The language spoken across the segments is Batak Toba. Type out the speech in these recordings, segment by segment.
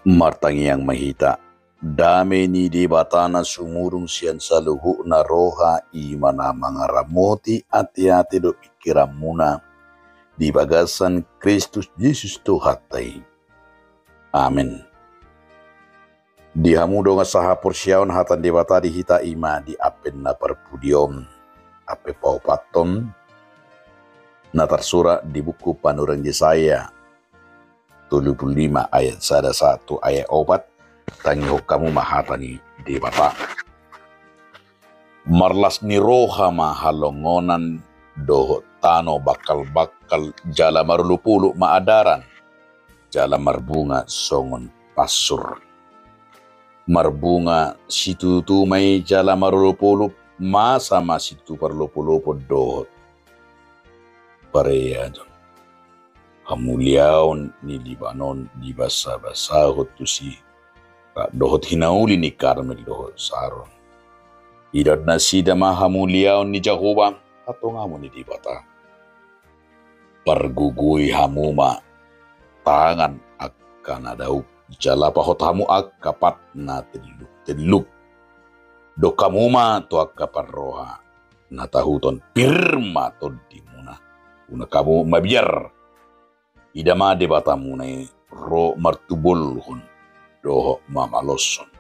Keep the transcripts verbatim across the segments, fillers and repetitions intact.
Martangiang ma hita. Dame ni Debata na sumurung sian saluhutna roha, i ma na mangaramoti ateate dohot pingkiranmuna di bagasan Kristus Jesus Tuhanta i. Amen. Di hamu dongan sahaporseaon, hata ni Debata di hita i ma di Advent na parpudi on, Advent paopathon, na tarsurat di buku panurirang Jesaya tolu pulu lima ayat sada sahat tu ayat opat. Tangihon hamu ma hata ni Debata. Marlas ni roha ma halongonan dohot tano bangkalbangkal, jala marolopolop ma adaran, jala marbunga songon pansur. Marbunga situtu ma i jala marolopolop, masa ma situtu parlopolopon dohot pareajon. Hamuliaon ni Libanon dibasabasahon tusi, rap dohot hinauli ni Karmel dohot Saron. Idaon nasida ma hamuliaon ni Jahowa, hatongamon ni Debata. Pargogoi hamu ma tangan angka na dauk, jala pahot hamu angka pat na telluk-telluk. Dok hamu ma tu angka parroha na tahuton, pir ma tondimuna, unang hamu mabiar. Ida ma Debatamuna i ro martubolhon dohot mamaloshon.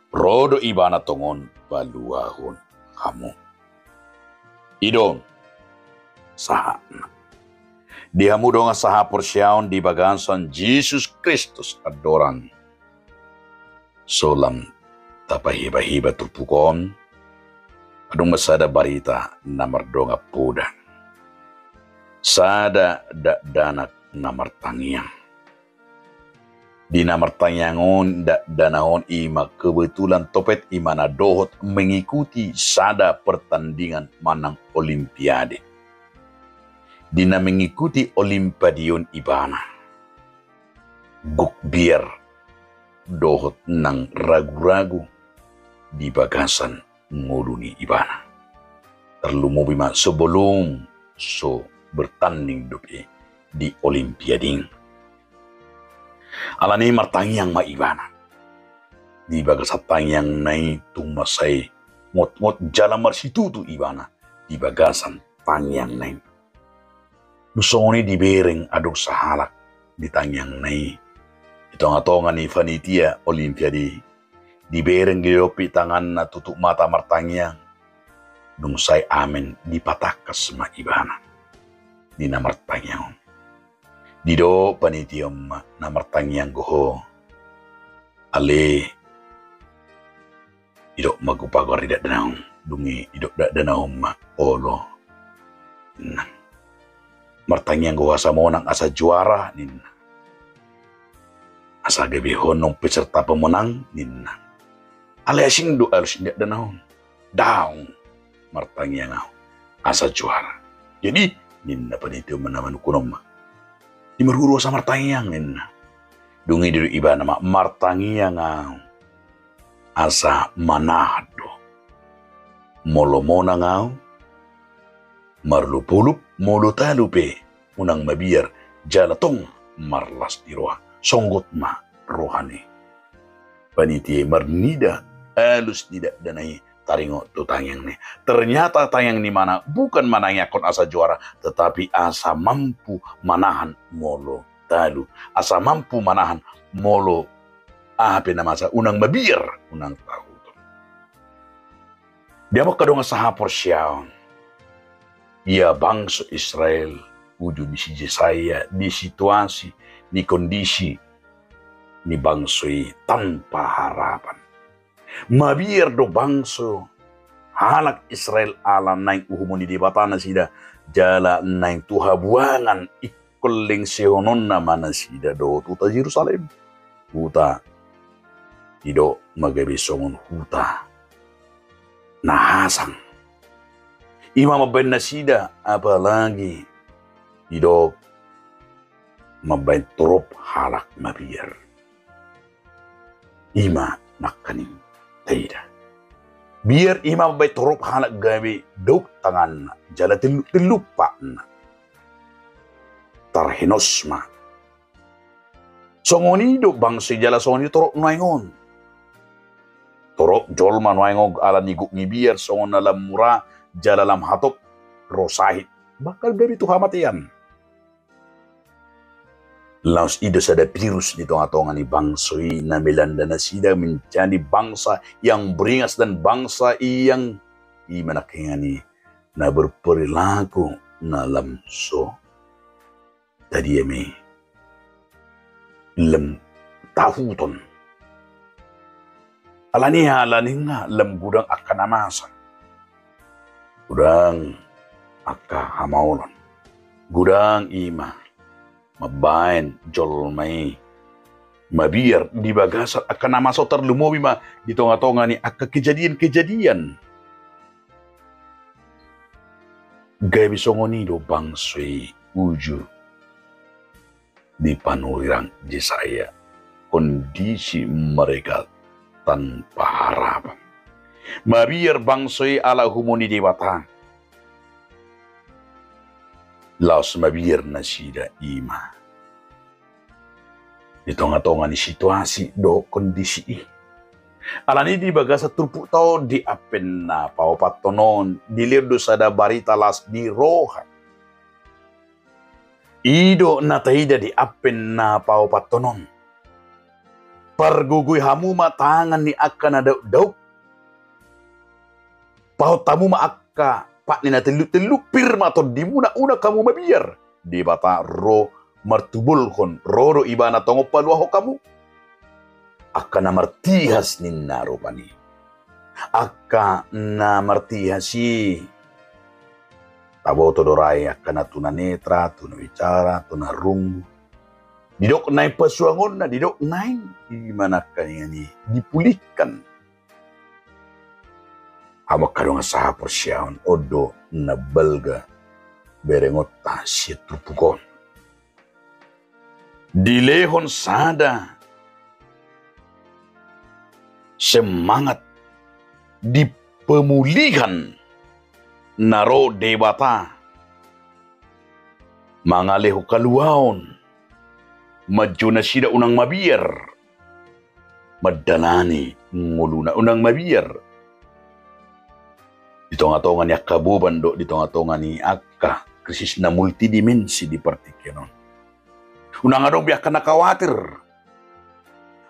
Ro do Ibana tongon paluahon hamu. I do sahatna. Di hamu dongan sahaporseaon di bagasan Jesus Kristus andorang so lam tapahibahibahon turpuk on, adong ma sada barita na mardongan poda. Sada dakdanak na martangiang. Di na martangiang on, dakdanak on i ma kebetulan topet i ma na dohot mengikuti sada pertandingan manang olimpiade. Di na mengikuti olimpiade on ibana gok biar dohot nang ragu-ragu di bagasan ngolu ni ibana. Tarlumobi ma sebelum so bertanding dope di olimpiade i. Alani i martangiang ma ibana. Di bagasan tangiangna i tung mansai ngotngot jala marsitutu ibana di bagasan tangiangna i. Dung songon i dibereng adong sahalak di tangiangna i, di tongatonga ni panitia olimpiade i. Dibereng, didompit tanganna, tutup mata martangiang. Dung sae amen dipatangkas ma ibana di na martangiang on. Didok panitia on ma, na martangiang do ho. Ale, didok ma, hupagoar di dakdanak on. Dung i didok dakdanak on ma, olo, ninna. Martangiang do ho asa monang, asa juara, ninna. Asa gabe ho nang peserta pemenang, ninna. Alai asing do alus ni dakdanak on. Daong, martangiang ahu asa juara. Jadi, ninna panitia on ma na manungkun on ma, di marhua do asa martangiang, ninna. Dung i didok ibana ma, martangiang ahu asa manahan do. Molo monang ahu, marolopolop, molo talu pe unang mabiar, jala tong marlas ni roha. Songgot ma roha ni panitia i marnida alus ni dakdanak i taringot tu tangiangna i. Ternyata tangiang ni ibana bukan manangianghon asa juara, tetapi asa mampu manahan molo talu, asa mampu manahan molo aha pe na masa, unang mabiar, unang tahuton. Di hamu angka dongan sahaporseaon, ia bangso Israel, uju ni si Jesaya, di situasi, di kondisi ni bangso i tanpa harapan. Mabiar do bangso halak Israel ala naeng uhumon ni Debata nasida, jala naeng tu habuangan, ingkon lengsehononna ma nasida dohot huta Jerusalem. Huta i do ma gabe songon huta na hasang. I ma mambaen nasida, apalagi i do mambaen torop halak mabiar. I ma nangkaning taida. Biar i ma mambaen torop halak gabe dauk tanganna, jala telluk-telluk patna. Tarhenos ma Songon i do bangso i jala songon i torop nuaeng on. Torop jolma nuaeng on ala ni gok ni biar songon na lam mura jala lam hatop ro sahit. Bahkan gabe tu hamatean. Laos i do sada virus di tonga-tonga ni bangso i na melanda nasida menjadi bangsa yang beringas dan bangsa yang i ma nangkiningan i na berperilaku na lam so tadiam i lam tahuton. Ala ni aha? Ala ni nga lam godang angka na masa. Godang angka hamaolon. Godang i ma mambaen jolma i mabiar di bagasan angka na masa on, tarlumobi ma di tonga-tonga ni angka kejadian-kejadian. Gabe songon i do bangso i uju di panurirang Jesaya, kondisi mereka tanpa harapan. Mabiar bangso i ala uhuman ni Debata. Laos mabiar nasida i ma di tonga-tonga ni situasi dohot kondisi i. Ala ni di bagasan turpukta on di Advent na paopathon on dilehon do sada barita las ni roha. I do na taida di Advent na paopathon on. Pargogoi hamu ma tangan ni angka na daukdauk. Pahot hamu ma angka pat ni na telluk-telluk, pir ma tondimuna, unang hamu mabiar. Debata ro martubolhon, ro do Ibana tongon paluahon hamu. Angka na martihas ninna rupani. Angka na martihas i taboto do ra i angka na tunanetra, tunabicara, tunarunggu. Didok naeng pasuangonna, didok naeng i ma nangkiningan i dipulihkan. Hamu angka dongan sahaporseaon, on do na balga berengonta sian turpuk on. Dilehon sada semangat di pemulihan na ro Debata mangalehon haluaon, manjou nasida unang mabiar mandalani ngoluna, unang mabiar di tonga-tonga ni angka boban dohot di tonga-tonga ni angka krisis na multidimensi di partingkian on. Unang adong be angka na khawatir.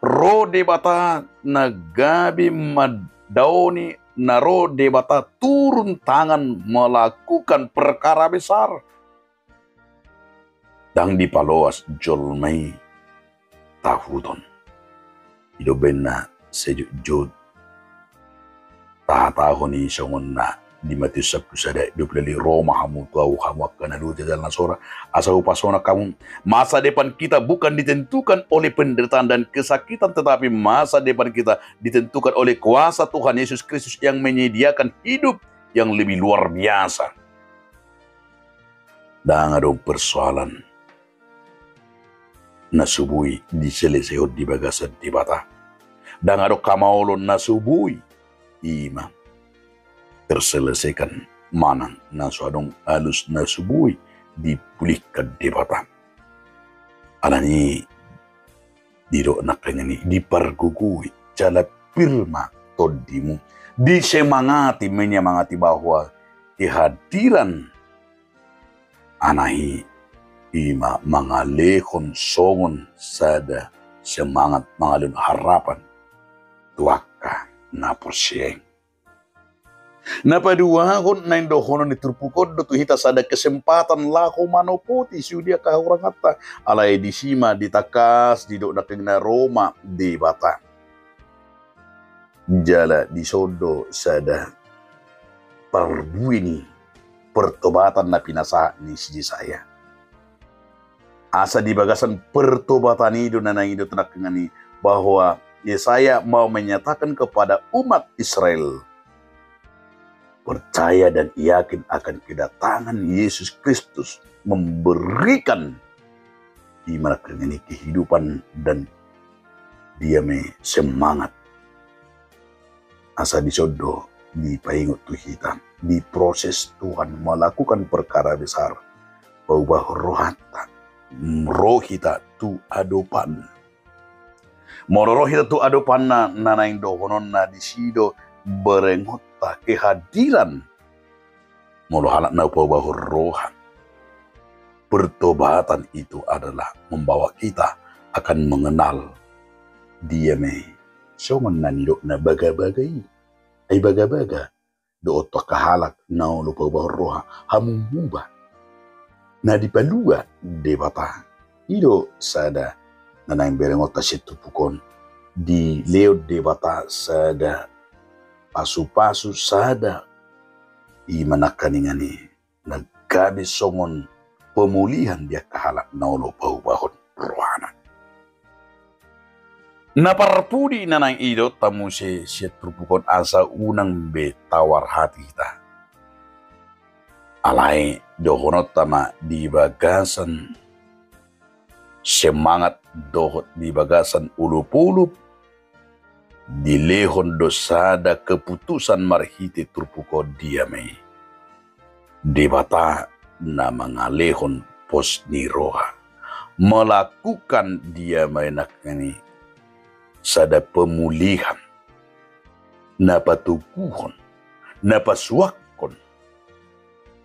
Ro Debata na gabe mandaoni, na ro Debata turun tangan melakukan perkara besar. Ndang dipaloas jolma i tahuton. I do umbahen na sejotjot tahatahon i songon na di Matius sampulu sada, dua pulu lima: Ro ma hamu tu Ahu, hamu angka na loja jala na sora, asa hupasonang hamu. Masa depan kita bukan ditentukan oleh penderitaan dan kesakitan, tetapi masa depan kita ditentukan oleh kuasa Tuhan Yesus Kristus yang menyediakan hidup yang lebih luar biasa. Ndang adong persoalan na so boi diselesaihon di bagasan Debata. Ndang adong hamaolon na so boi i ma terselesaikan manang na so adong alus na so boi dipulihkan Debata. Alani i didok nangkiningan i, dipargogoi jala pir ma tondimu, disemangati, menyemangati bahwa kehadiran Anak i, i ma mangalehon songon sada semangat, mangalehon harapan tu angka na porsea i. Na paduahon, naeng dohonon ni turpuk on do tu hita sada kesempatan laho manopoti sude angka hahuranganta. Alai disi ma ditangkas didok nangkin na ro ma Debata. Jala dison do sada parbue ni pertobatan na pinasahat ni si Jesaya. Asa di bagasan pertobatan i do na naeng didok nangkin i, bahwa Yesaya mau menyatakan kepada umat Israel, percaya dan yakin akan kedatangan Yesus Kristus memberikan i ma nangkin i kehidupan dan dia ma i semangat. Asa dison do dipaingot tu hita, diproses Tuhan melakukan perkara besar, paubahon rohanta, ro hita tu adopan Molo ro hita tu adopanna, na naeng dohononna disi do berengonta kehadiran. Molo halak na hupaubahon roha, pertobatan itu adalah membawa kita akan mengenal dia ma i. Songon na nidokna bagabaga i. Ai bagabaga do on tu angka halak na olo paubahon roha, hamuba na dipalua Debata. I do sada na naeng berengonta sian turpuk on, dilehon Debata sada pasupasu, sada i ma nangkaningan i na gabe songon pemulihan di angka halak na olo paubahon rohana. Na parpudi na naeng idaonta muse sian turpuk on asa unang be tawar hati hita. Alai dohononta ma di bagasan semangat dohot di bagasan olopolop, dilehon do sada keputusan marhite turpuk on, dia ma i. Debata na mangalehon pos ni roha, melakukan, dia ma i, nangkaningan i, sada pemulihan na patoguhon, na pasuangkon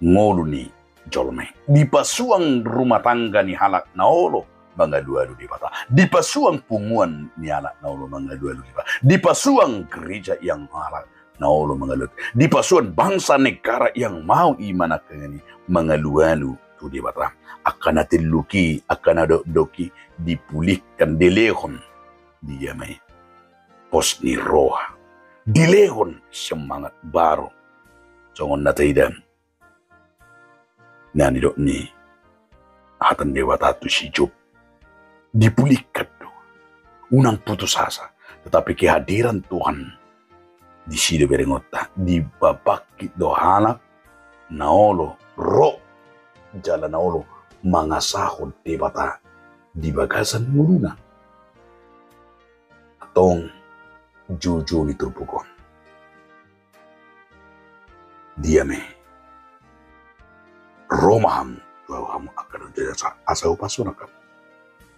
ngolu ni jolma i. Dipasuang rumah tangga ni halak na olo mangalualu Debata. Dipasuang punguan ni halak na olo mangalualu Debata. Dipasuang gereja yang halak na olo mangalualu. Dipasuang bangsa negara yang mau i ma nangkaningan i mangalualu tu Debata. Angka na telluk i, angka na dokdok i dipulihkan, dilehon, dia ma i, pos ni roha. Dilehon semangat baru. Songon na taida na nidok ni hata ni Debata tu si Job, dipulihkan do. Unang putus asa. Tetapi kehadiran Tuhan disi do berengonta, dipabangkit do halak na olo ro jala na olo mangasahon Debata di bagasan ngoluna. Antong, joujou ni turpuk on, dia ma i, ro ma hamu tu ahu hamu angka dongan, asa, asa hupasahat hamu.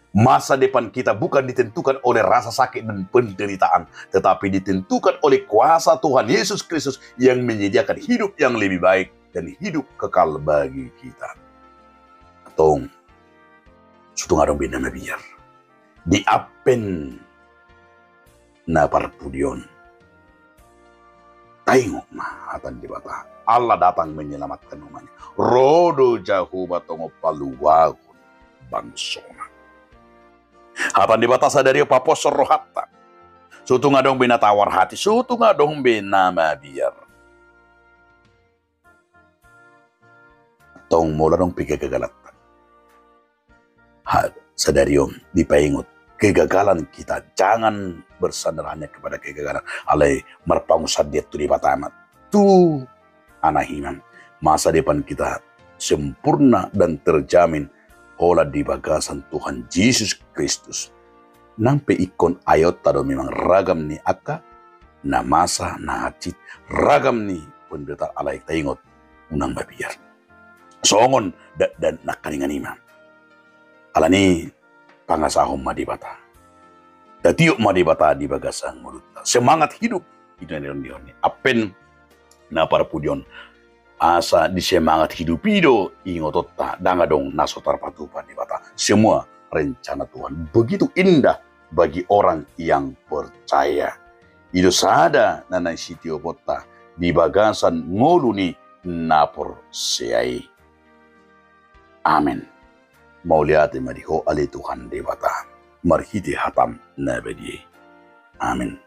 Masa depan kita bukan ditentukan oleh rasa sakit dan penderitaan, tetapi ditentukan oleh kuasa Tuhan Yesus Kristus yang menyediakan hidup yang lebih baik dan hidup kekal bagi kita. Antong, so tung adong be na mabiar. Di Advent na parpudi on, taingot ma hata ni Debata, Allah datang menyelamatkan umatnya. Ro do Jahowa tongon paluahon bangsona. Hata ni Debata sadari on paposhon rohanta. So tung adong be na tawar hati, so tung adong be na mabiar. Antong, molo adong pe kegagalan, ha, sadari on dipaingot kegagalan kita, jangan bersandar hanya kepada kegagalan. Alai marpangunsandean tu Debata ma, tu Anak i ma. Masa depan kita sempurna dan terjamin holan di bagasan Tuhan Jesus Kristus. Nang pe ingkon aeonta do memang ragam ni angka na masa, na hansit, ragam ni penderitaan, alai taingot, unang mabiar. Songon dakdanak nangkaningan i ma. Alani i, pangasahon ma Debata. Tatiop ma Debata di bagasan ngolunta. Semangat hidup, i do na nidok ni Advent na parpudi on. Asa di semangat hidup i do ingotonta, ndang adong na so tarpatupa Debata. Semua rencana Tuhan begitu indah bagi orang yang percaya. I do sada na naeng sitioponta di bagasan ngolu ni na porsea i. Amen. Mauliate ma di Ho ale Tuhan Debata, marhite hataM na badia i. Amen.